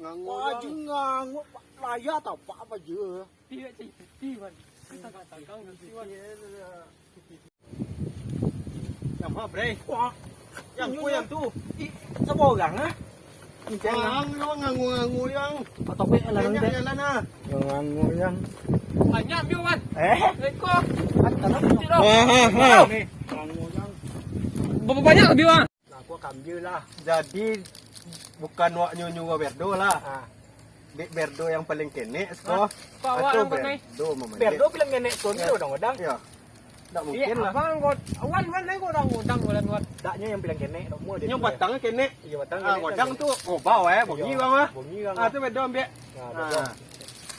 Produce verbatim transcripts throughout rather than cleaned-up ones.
Ngango. Wah, jangan. Laya tapak apa je. Tidak, cik. Tidak, Wan. Kita katakan, Wan. Yang mana, Bre? Wah. Yang ku yang tu. Ih, siapa orang, ah? Orang, yang ngango-ngango yang. Atau pe, alah, banyak jalan, ah. Yang ngango yang. Banyak, Biu, Wan. Eh? Eko. Kan tanah. Tidak. Wah, wah, wah. Nih, ngango yang. Berapa banyak, Biu, Wan? Nah, aku kambing lah. Jadi, bukan wak nyuruh Berdo lah. Ah. Dek Berdo yang paling kenek, sko. Hah? Atau Berdo mamanjek. Berdo paling kenek, sko, ni odang-odang. Iya. Ndak mungkin lah. Abang, Wan, Wan, Wan, odang-odang, Wan, Wan. Daknyo yang paling kenek, dok mua dia. Yang batang kenek. Iya, batang kenek. Ah, odang tu, oh, bau, eh, bongi, Bang, ah. Bongi, Bang. Ah, tu Berdo ambiak. Nah, Berdo.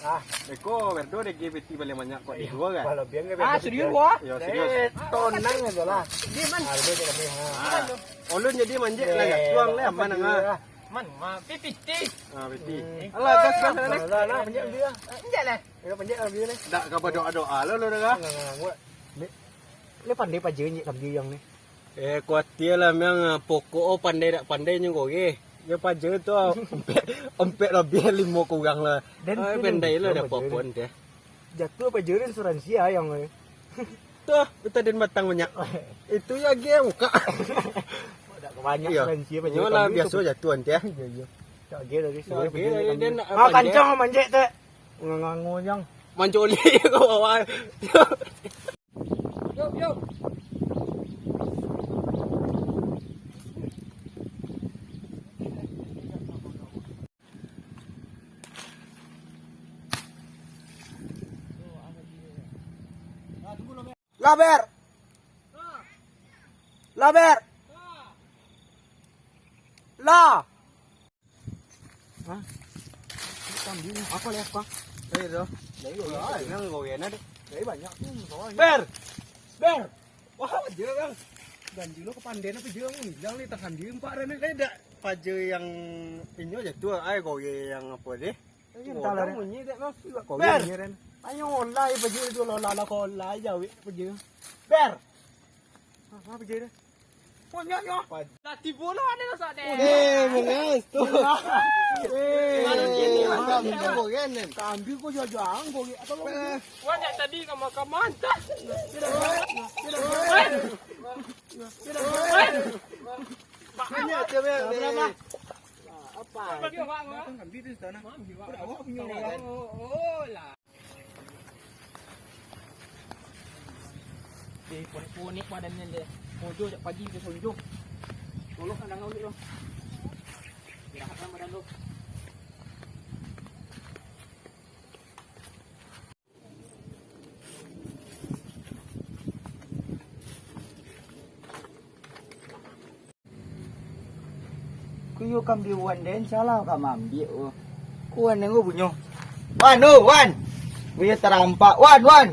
Ah. Eko, Berdo dek G B T paling banyak kok di dua kan? Ah, serius, wah? Ya, serius. Eh, tonang aja lah. Dia, Man. Ah, lebih aja kami, ha. Ah. Ulun jadi manjek lah, ya, tuang lah, aman, ah. Man, ma, pipiti. Ah, piti. Hmm. Alah, gas, gas, alah, lah, lah, manjek dia. Manjek lah. Ya, manjek lah dia ni. Ndak ka badoa-doa lo, lo dah. Nah, nah, buat. Ni, ni pandai paja ni kambing yang ni. Eh, kuatia lah, memang, ah, pokok, oh, pandai dak pandai nyo goreh. Yo paja tu, ah, ompek, ompek labiah limo kurang lah. Dan ah, tu pandai lah, dah apa-apa ni. Jatuah paja ni asuransi ah yang ni. Tuh, kita den batang banyak. Itu ya ge muka. Dak banyak asuransi paja. Yo lah, biaso jatuah nanti ya. Iya, iya. Tak ge lagi. Ah, kancang manjek tu. Ngango-ngango jang. Manculik ke bawah. Yo, yo. Lah, Ber. Lah, Ber. Lah. Hah? Kambing apa, lihat, Bang? Eh, dah. Dari bawah, ah, yang bawah, enak deh. Dari banyak tu, bawah. Ber! Ber! Wah, paja, Bang. Ganjil lo kepandean apa je, Bang? Hilang ni, tahan di empat ren ni. Eh, dak. Paja yang inyo jatuah, ai, goreh yang apa deh? Eh, entahlah, Ren. Bunyi dak, Bang? Ber! Bunyi, Ren. Ayo, olai paja tu, lo lala kolai, jawik paja. Ber! Ah, apa je dah? Oh, nyo, nyo. Lah tibo lo ado lah, Sak, deh. Eh, mengas tu. Eh, malam kini, malam kini. Kambing ko jajang, ko atau lo. Banyak tadi ka makan mantah. Banyak je, Bang. Apa? Kambing tu sana. Awak punya. Oh, oh lah. Eh, ponek-ponek badan ni, deh. Kojo jak pagi ke sonjo. Tolong kan dangan dulu. Irahatkan badan tu. Kuyo kambing Wan den, salah ka maambiak ko. Ko Wan den ko bunyo. Wan, oh, Wan. Bunyo tarampak. Wan, Wan.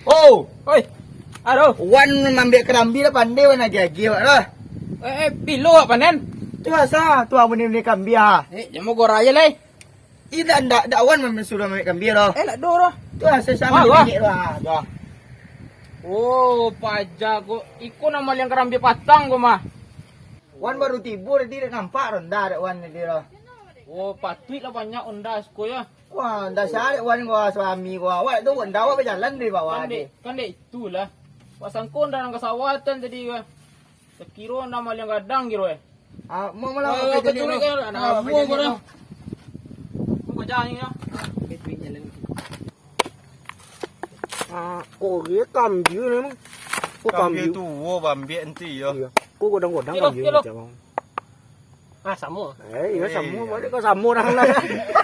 Oh. Oi. Aduh. Wan maambiak karambia lah, pandai Wan agiah-agiah awak lah. Eh, eh, bilo awak panen? Tu asa, tu bunyi-bunyi kambing ah. Eh, jamo gorai lai. Indak, ndak, ndak Wan mah suruah maambiak kambing doh. Eh, ndak doh, doh. Tu ah, sasamo wah, wah. Dikit lah, doh. Oh, paja ko. Iko namo liang karambia patang ko mah. Wan baru tibo tadi, dak nampak ronda dak Wan tadi doh. Oh, patuik lah banyak onda siko yo. Wah, onda sia dek Wan ko, suami ko. Awak tu onda awak bajalan dari bawah tadi. Kan dek, kan dek itulah. Wak sangko onda nan ka sawah tu tadi ko. Sakiro namo liang gadang kiro eh. Ah, mau malah. Ah, pakai betul duit kan? Anak ah, abu pakai duit dah. Mau kerja ni ya. Ah, kok dia kambing ni, Mang? Kok kambing? Kambing tu, oh, bambiak nanti ya. Iya. Kok godang-godang kambing macam, Mang? Ah, samo. Eh, iya, eh, samo. Iya. Balik kau samo orang lah.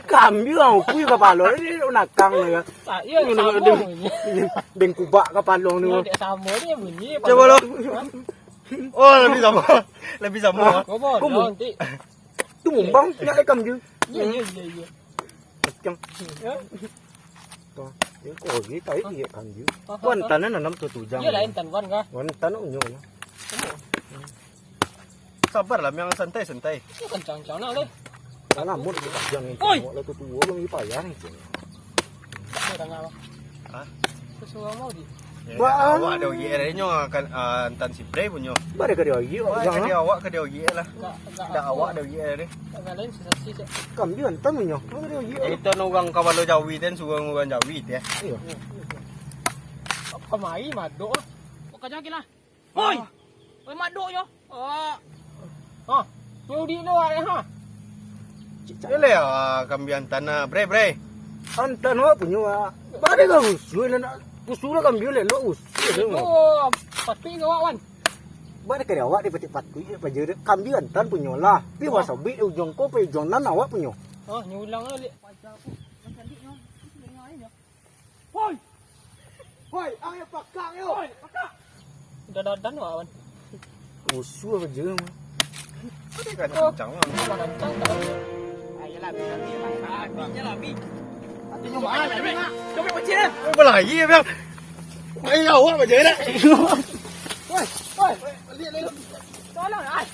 Kambing, Mang, kui kepala ni nakang ni ya. Sa-, iya, samo. Deng kubak kepala ni. Iya, dek samo ni bunyi. Coba lo. Hah? Oh, lebih samo. Lebih samo. Hah? Bobo, bobo. Nanti. Tu mumbang, nak rekam je. Iya, iya, iya, iya. Kencang. Ya. Tuh, ini kok lagi tarik dia rekam je. Hah, hah, hah. Wan, tanah nanam tu, tu jang. Iya, lain tan Wan kah? Wan, tanah unyu. Sabar lah, yang santai-santai. Itu kencang-kencang nak, leh. Tanah mut kita jang ni. Oi! Mau lah tu tua, belum dipayah ni. Ada tengah, Bang. Hah? Kesuruh mau di. Ba-, awak ado G R nyo kan, ah, antan si Bre punyo. Bare ka dia G R, awak ka dia G R lah. Dak awak ado G R deh. Kambia antan punyo. Bare ka dia G R. Itu urang kapalo jawi tu, surang urang jawi tu, eh. Iyo. Kamari madok lah. Kau jangan lah. Oi! Oi, madok yo. Oh. Ha. Nyo udik lo, ha. Eleh, ah, kambia antan, ah. Bre, bre. Antan awak punyo, ah. Bare ka rusuah, nak rusuah lah kambia lelok rusuah. Itu patuik ka awak, wan. Bare ka awak dipatuik-patuik, paja dek kambia antan punyo lah. Pi wasobik ujuang ko, pai ujuang nan awak punyo. Ha, nyo ulang lah, lek. Paja aku. Nan candik nyo. Hoi! Hoi, ang yo pakak yo! Hoi, pakak! Udah dadan, wan. Musuh aja, mah. Tadi kan kencang, mah. Kencang, tak? Ayolah, Bi, Bi, Bi. Bi, Bi. Hati nyo mahal, Bi, Mak. Coba pancing, eh. Apa lagi, ya, Bang? Ayo, awak aja, nak. Hoi, hoi. Balik, balik. Tolong, ai.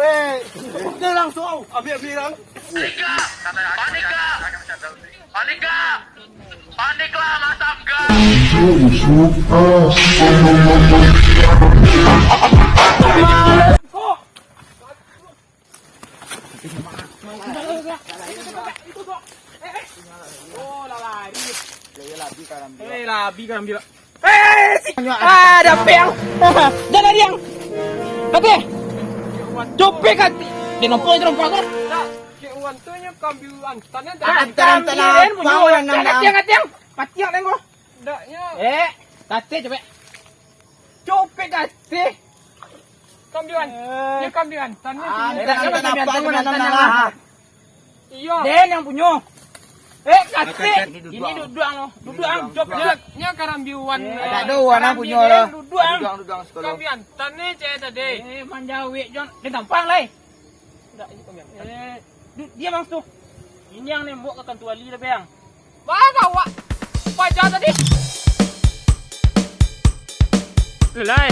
Weh, dia langsung, ambil, ambil, ambil. Panika! Panika! Panika! Paniklah, masam gas! Oh, lah lari. Eh, labi ka ambil. Eh, si-, ah, dapek ang. Dah lari ang. Kate. Copek kate. Dia nampak, dia nampak kan? Cek Wan tu nyo kambia antan, ah, antan, antan, antan, punyo. Dah, dah, tiang, tiang. Patiang nengok. Dak nyo. Eh, kate copek. Copek kate. Kambia an-, eh. Nyo kambia antan, nyo. Ah, antan, antan, apa, antan, antan, antan, antan. Iyo. Den yang punyo. Eh, kate. Ini duduang lo. Duduang, copek. Nyo, nyo karambia an. Eh, dak ado wan punyo lah. Duduang. Duduang, duduang sekolah. Kambia antan ni, cek tadi. Eh, manjawek, Jon. Den tampang lai. Dak, ini kambia antan. Eh, du-, dia bang tu. Ini yang nembok ke kantu wali lah, Bang. Bang, awak paja tadi. Lai.